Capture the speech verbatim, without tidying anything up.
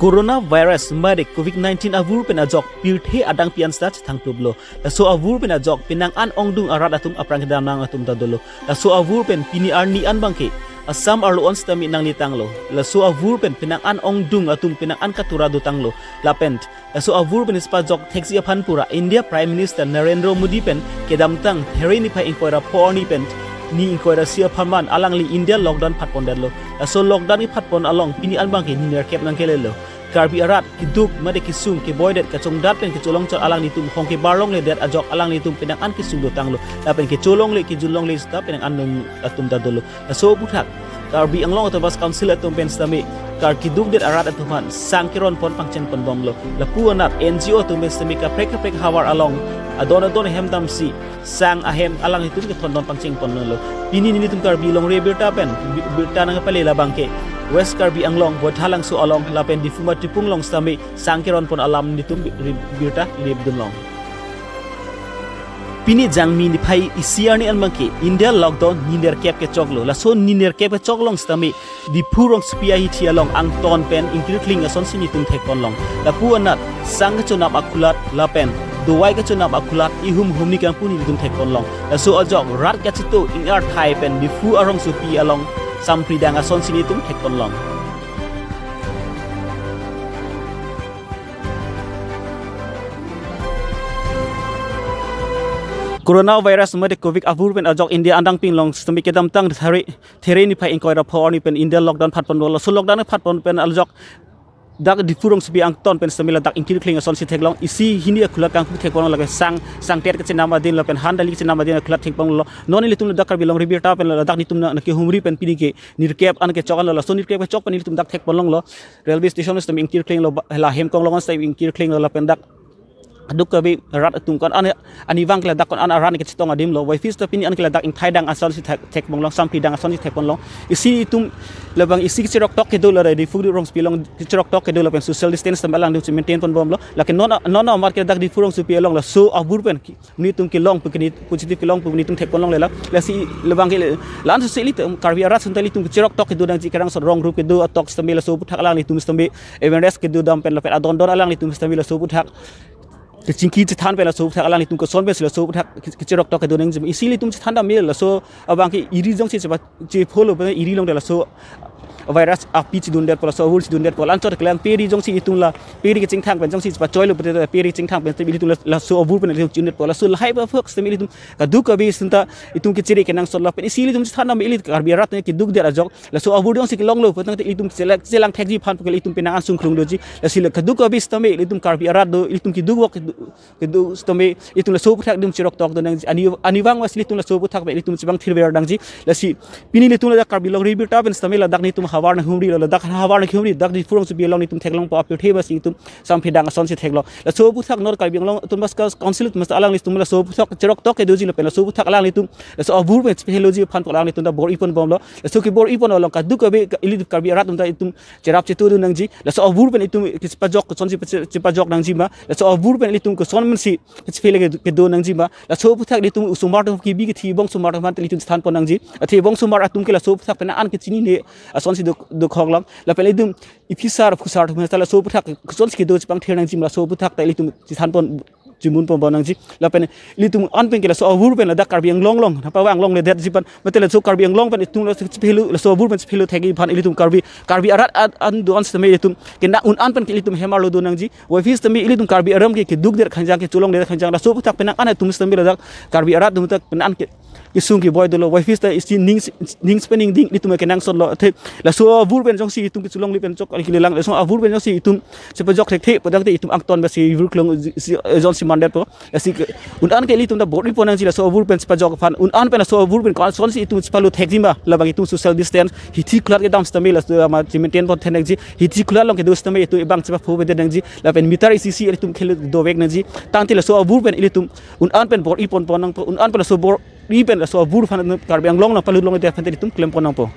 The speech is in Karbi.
Coronavirus mate Covid nineteen avur pen ajok pirthe adang pian sita chethangtuplo. Laso avur pen ajok penang an ongdung arat atum aphrang kedamnang atum ta dolo. Laso avur pen pini arni an abangke Assam arlo an sitame nanglitanglo. Laso avur pen penang an ongdung atum penang an katura dotanglo. Lapen laso avur pen chepajok thekji aphan pura India Prime Minister Narendra Modi pen kedamtang There niphai ingkoi ra pho arni pen ni ingkoi ra isi aphan man alangli India lockdown phatpondetlo. Laso lockdown kephatpon along pini an abangke ni nerkep nangkelelo. Karbi arat keduk mate kesung keboidet kachongdat pen kecholong chot alanglitum hong kebar longledet ajok alanglitum penang an kesung dotanglo. Lapen kecholongle kejunlongle sita penang an atum ta dolo. Laso aputhak Karbi Anglong Autonomous Council atum pen sitame kar kedukdet arat atum aphan sang keronpon pangchengponbomlo. Lapu anat N G O atum pen sitame kaprek kaprek havar along adon adon hem damsi sang ahem alanglitum kethondon pangchengponlo. Pini nelitum Karbi Longri Abirta pen bi-, birta nangpale labangke West Karbi Anglong, Baithalangso along lapen Diphu Matipung along sitame sang keronpon alam nelitum bi-, ri-, birta lepdunlong. Pini Jangmi niphai isi arni an abangke India lockdown ni nerkep kechoklo. Laso ni nerkep kechok along sitame Diphu rongsopi ahithi along angton pen ingkirkling asonsi nelitum thekponlong. Lapu anat sang kechonam akulat lapen dovai kechonam akulat ihum humni kangpu nelitum thekponlong. Laso ajok rat kachito ingarthai pen Diphu arongsopi along sampridang asonsi nelitum thekponlong. Coronavirus mate Covid avur pen ajok India adang pinlong sitame kedamtang There, There niphai ingkoi ra pho arni pen India lockdown phatpondetlo. Laso lockdown phatpon pen ajok dak Diphu rongsopi angton pen sitame ladak ingkirkling asonsi theklong. Isi hini akulat kangpu thekponlong, lake sang, sangtet kechenam adin lapen han dali kechenam adin akulat thekponlong. Non nelitum ladak Karbi Longri Abirta pen ladak nelitum nangkehumri pen pini ke nerkep an kechok anlo. Laso nerkep kechok pen nelitum dak thekponlonglo. Railway station sitame ingkirklinglo, ba-, la Hemkonglong sitame ingkirklinglo lapen dak kadokave rat atum ko-an an, arnivang ke ladak ko-an an arat kechetong adimlo. Waifis ta pini an ke ladak ingthaidang asonsi thek, thekponlong, sampridang asonsi thekponlong. Isi itum labang isi kacheroktok kedo la Diphu rongsopi along kacheroktok kedo lapen social distance sitame alangtum chemaintain ponbomlo. Lake non non amat ke dak Diphu rongsopi along laso avur pen ki-, nelitum kelong pu kini positive kelong pu nelitum thekponlongle la. Lasi labangke la-an sose ilitum Karbi arat atum ta ilitum kacheroktok kedo nangji, kerangsot rong rup kedo atok sitame laso aputhak alanglitum sitame awareness kedodam pen lapen adon don alanglitum sitame laso aputhak kechingki chethan pen laso aputhak alanglitum koson pensi laso aputhak ke-, kacheroktok kedo nangji. Isi ilitum chethandam me laso abangke eri jongsi chepa-, chepolo pen eri along ta laso virus api chedundetpo, laso avur chedundetpo. La-anchot kelang pe eri jongsi itum la pe eri kechingthang pen jongsi chepachoilo pute pe eri kechingthang pen ilitum la, laso avur pen ilitum chedundetpo. Laso lahai aphuthak sitame ilitum kadokave sita itum kechere kenangsot lapen isi ilitum chethandam me, ili Karbi arat kedukdet ajok laso avur jongsi kelonglo putangte ilitum chelang, chelang thekji aphan pu ke ilitum penang an sungklung doji. Lasi la kadokave sitame ilitum Karbi arat do, ilitum keduk vok kedo, kedo sitame ilitum laso aputhak itum cheroktok do nangji. Arni, arnivang vangsi ilitum laso aputhak pen ilitum chevang thirver nangji. Lasi pini nelitum ladak Karbi Longri Abirta pen sitame ladak nelitum havar nanghumrilo, ladak havar nanghumri, dak Diphu rongsopi along nelitum theklongpo, apirthe vangsi itum sampridang asonsi theklo. Laso aputhak non Karbi Anglong Autonomous Council atum ta alanglitum laso aputhak cheroktok kedoji lapen laso aputhak alanglitum laso avur pen chepaheloji aphan pu alanglitum ta bor-iponbomlo. Laso kebor-ipon along kadokave ka-, ili Karbi arat atum ta itum cherap chetu do nangji. Laso avur pen itum kechepajok kosonsi chepa-, chepajok nangji ma. Laso avur pen ilitum koson pensi kechepele ke, kedo nangji ma. Laso aputhak ilitum osomar atum kebi kethi bong osomar atum aphan ilitum chethanpon nangji. Athe bong osomar atum ke laso aputhak penang an kechinine asonsi do, dokoklang. Lapen ilitum iphisa phusar atum ta laso aputhak kosonsi kedo chepangthir nangji ma, laso aputhak ta ilitum chethanpon chimunponbom nangji. Lapen ilitum an pen ke laso avur pen ladak Karbi Anglong along nangpavang longledetji aphan, mate laso Karbi Anglong pen itum laso chephelo, laso avur pen chephelo thekji aphan ilitum Karbi, Karbi arat an, an do-an sitame ilitum kena un an pen ke ilitum hem arlo do nangji. Waifis sitame ilitum Karbi arat ke kedukdet khangjang, kecholongdet khangjang, laso aputhak penang an itum sitame ladak Karbi arat atum ta penang an ke kesung keboi dolo. Waifis ta isi ning, ning speningding ilitum kenangsotlo. Athe laso avur pen jongsi itum kecholongle pen chok kalilang, laso avur pen jongsi itum chepajok thekthe putangte itum angton pensi ivur kelong si, eh, jongsi mandetpo. Lasi ke, un an ke ilitum ta bor-ipon nangji laso avur pen chepajok aphan. Un an pen laso avur pen kosonsi itum chepalo thekji ma, labang itum social distance, hithi kulat kedam sitame laso ama chemaintainpon thek nangji. Hithi kulat along kedo sitame itum ibang chepaphovedet nangji. Lapen meter isi isi ilitum khelo dovek nangji. Tangte laso avur pen ilitum un an pen bor-iponpon nangpo, un an pen laso bor-i pen laso avur aphan Karbi Anglong nangpalut longledet aphan ilitum klempon nangpo.